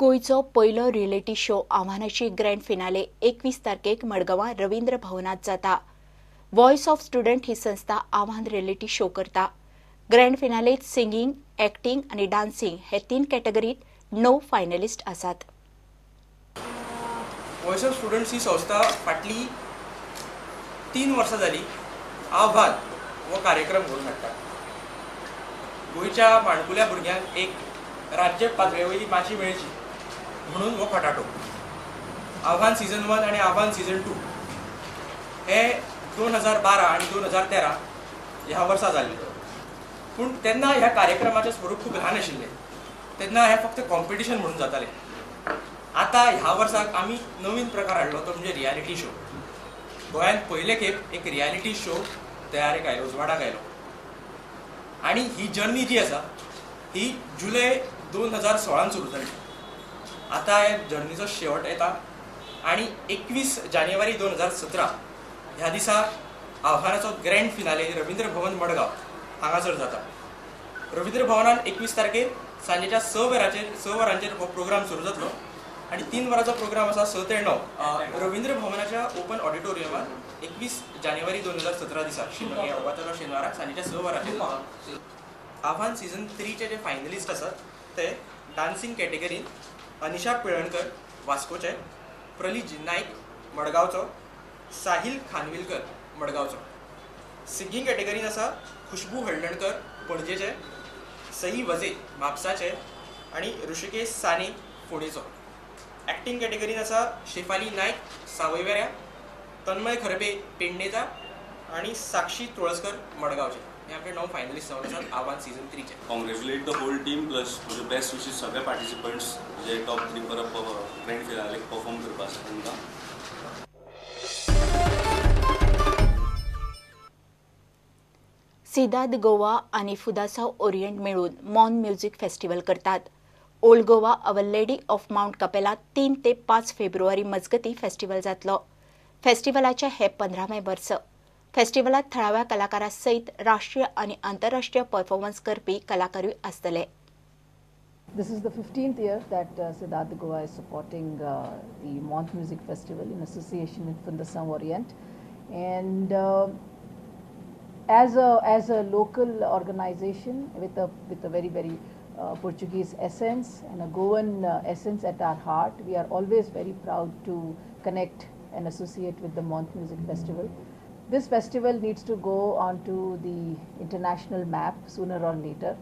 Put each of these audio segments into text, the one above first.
गोंयचो पयलो reality show आव्हानाची grand finale 21 तारखेक मडगांवां रवींद्र भवनांत जाता. वॉयस ऑफ स्टुडंट ही संस्था आव्हान रियलिटी शो करता. ग्रँड फिनालेत सिंगींग, एक्टिंग आनी डान्सिंग हे 3 कॅटेगरीत 9 फायनलिस्ट आसात. वॉयस ऑफ स्टुडंट्स ही संस्था फाटली 3 वर्सां जाली आव्हान हो कार्यक्रम घडोवन हाडटा. गोंयच्या माणकुल्या भुरग्यांक एक राज्य पातळे वयली माची मेळची म्हणून हो खटाटो. आव्हान सीझन 1 आनी आव्हान सीझन 2 हे 2012 आनी 2013 ह्या वर्सा जाल्ले. पूण तेन्ना ह्या कार्यक्रमाचें स्वरूप खूब ल्हान आशिल्लें. तेन्ना हें फक्त कॉम्पिटिशन म्हणून जातालें. आतां ह्या वर्साक आमी नवीन प्रकार हाडलो तो म्हणजे रियलिटी शो. गोंयांत पयले खेप एक रियलिटी शो तयारेक आयलो, उजवाडाक आयलो. आनी ही जर्नी जी आसा ही जुलय 2016 सुरू जाली. आतां ह्या जर्नीचो शेवट येता आनी 21 जानेवारी 2017 ह्या दिसा आव्हानाचो ग्रँड फिनाले रवींद्र भवन मडगांव हांगासर जाता. रवींद्र भवनान 21 तारखेर सांजेच्या 6 वरांचेर हो प्रोग्राम सुरू जातलो आनी 3 वरांचो प्रोग्राम आसा 6 ते 9 रवींद्र भवनाच्या ओपन ऑडिटोरियमात 21 जानेवारी 2017 दिसा वतालो शेनवाराक सांजेच्या 6 वरांचेर. आव्हान सीझन 3चे जे फायनलिस्ट आसात ते डान्सिंग कॅटेगरीन अनिशा पिळणकर वास्कोचे, प्रलीज नायक मडगांवचो, साहिल खानविलकर मडगांवचो. सिंगींग कॅटेगरीन आसा खुशबू हळदणकर पणजेचे, सई वजे म्हापसाचे आनी ऋषिकेश साने फोंडेचो. एक्टिंग कॅटेगरीन आसा शेफाली नायक सावयवेऱ्या, तन्मय खरबे पेडणेचा आनी साक्षी तुळसकर मडगांवचे. हे आमचे 9 फायनलिस्ट जावन आसात आव्हान सीझन 3चे. Congratulate the whole team plus म्हजे बेस्ट विशीस सगळे पार्टिसिपंट्स जे टॉप 3 परत ग्रँड फिनालेक परफॉर्म करपा आसा तांकां. सिदाद गोवा आनी फुदासाव ओरिएंट मेळून मॉन म्युझिक फेस्टिवल करतात. Old Goa our lady of mount Capella 3 ते 5 फेब्रुवारी मजगती फेस्टिवल जातलो. फेस्टिवलाचें हें 15वें वर्स. फेस्टिवलात थळाव्या कलाकारां सयत राष्ट्रीय आनी आंतरराष्ट्रीय परफॉर्मन्स करपी कलाकारूय आसतले. This is the 15th year that Cidade de Goa is supporting the Mont Music Festival in association with Fundação Orient, and as a local organization with a very very Portuguese essence and a Goan essence at our heart, we are always very proud to connect and associate with the Mont Music Festival. This festival needs to go onto the international map sooner or later,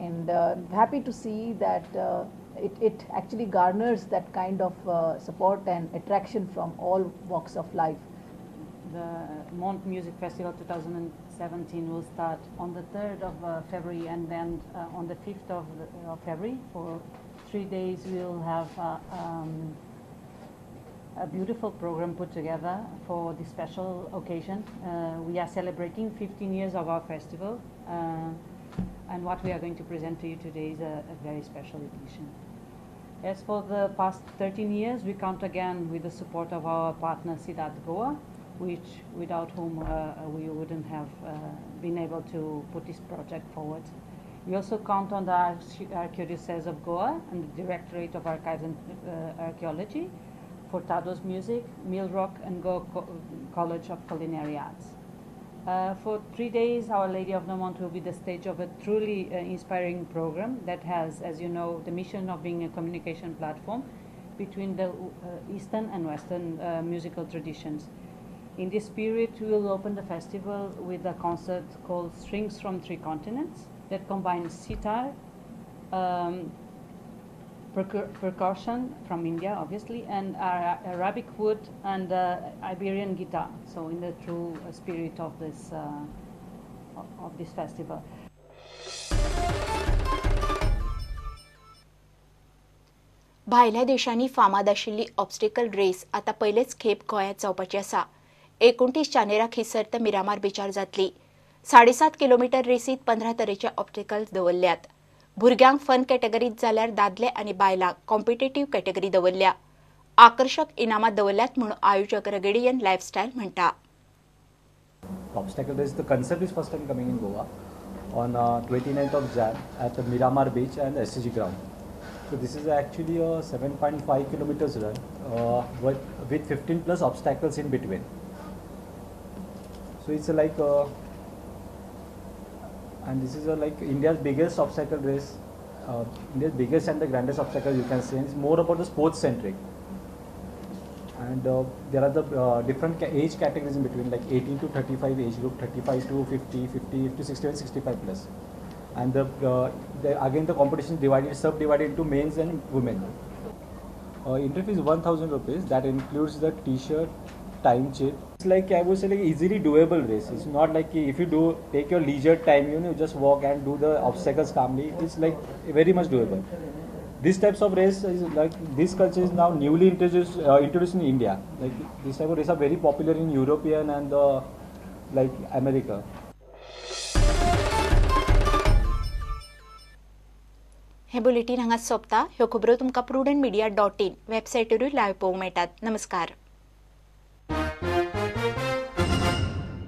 and I'm happy to see that it actually garners that kind of support and attraction from all walks of life. The Mont Music Festival 2017 will start on the 3rd of February and then on the 5th of February. For 3 days we'll have a beautiful program put together for this special occasion. We are celebrating 15 years of our festival, and what we are going to present to you today is a very special edition. As for the past 13 years, we count again with the support of our partner Cidade Goa, which without whom we wouldn't have been able to put this project forward. We also count on the Archdiocese of Goa and the Directorate of Archives and Archaeology, Furtado's Music, Milrock and Goa College of Culinary Arts. For 3 days, Our Lady of Mont will be the stage of a truly inspiring program that has, as you know, the mission of being a communication platform between the Eastern and Western musical traditions. In this spirit, we will open the festival with a concert called Strings from Three Continents that combines sitar, percussion from India, obviously, and Arabic wood and Iberian guitar. So, in the true spirit of this festival. भायल्या देशांनी फामाद आशिल्ली obstacle race आतां पयलेच खेप गोंयांत जावपाची आसा. 29 जानेराक ही सर्त मिरामार बिचार जातली. 7.5 किलोमिटर रेसीत 15 तरेचे ऑब्स्टिकल्स दवरल्यात. भुरग्यांक फन कॅटेगरीत जाल्यार दादले आनी बायलांक कॉम्पिटेटीव कॅटेगरी दवरल्या. आकर्शक इनामां दवरल्यात म्हूण आयोजक रगेडियन लायफस्टायल म्हणटा. Obstacle race, the concept is first time coming in Goa on 29th of Jan at the Miramar Beach and SCG ground. So this is actually a 7.5 kilometers run with 15 plus obstacles in between. So it's like and this is a like India's biggest obstacle race, India's biggest and the grandest obstacle you can say. And it's more about the sports centric. And there are the different age categories in between, like 18 to 35 age group, 35 to 50, 50 to 61, 65 plus. And again the competition is divided, subdivided into men's and women. Entry fee is 1,000 rupees. That includes the T-shirt, time chip. It's like I would say like easily doable race. It's not like if you do take your leisure time, you know, just walk and do the obstacles calmly. It's like very much doable. This types of race is like this culture is now newly introduced in India. Like this type of race are very popular in European and like America. हे bulletin हांगा सोंपता. ह्यो खबरो तुमकां prudentmedia.in वेबसायटीरूय live पळोवंक मेळटात. नमस्कार.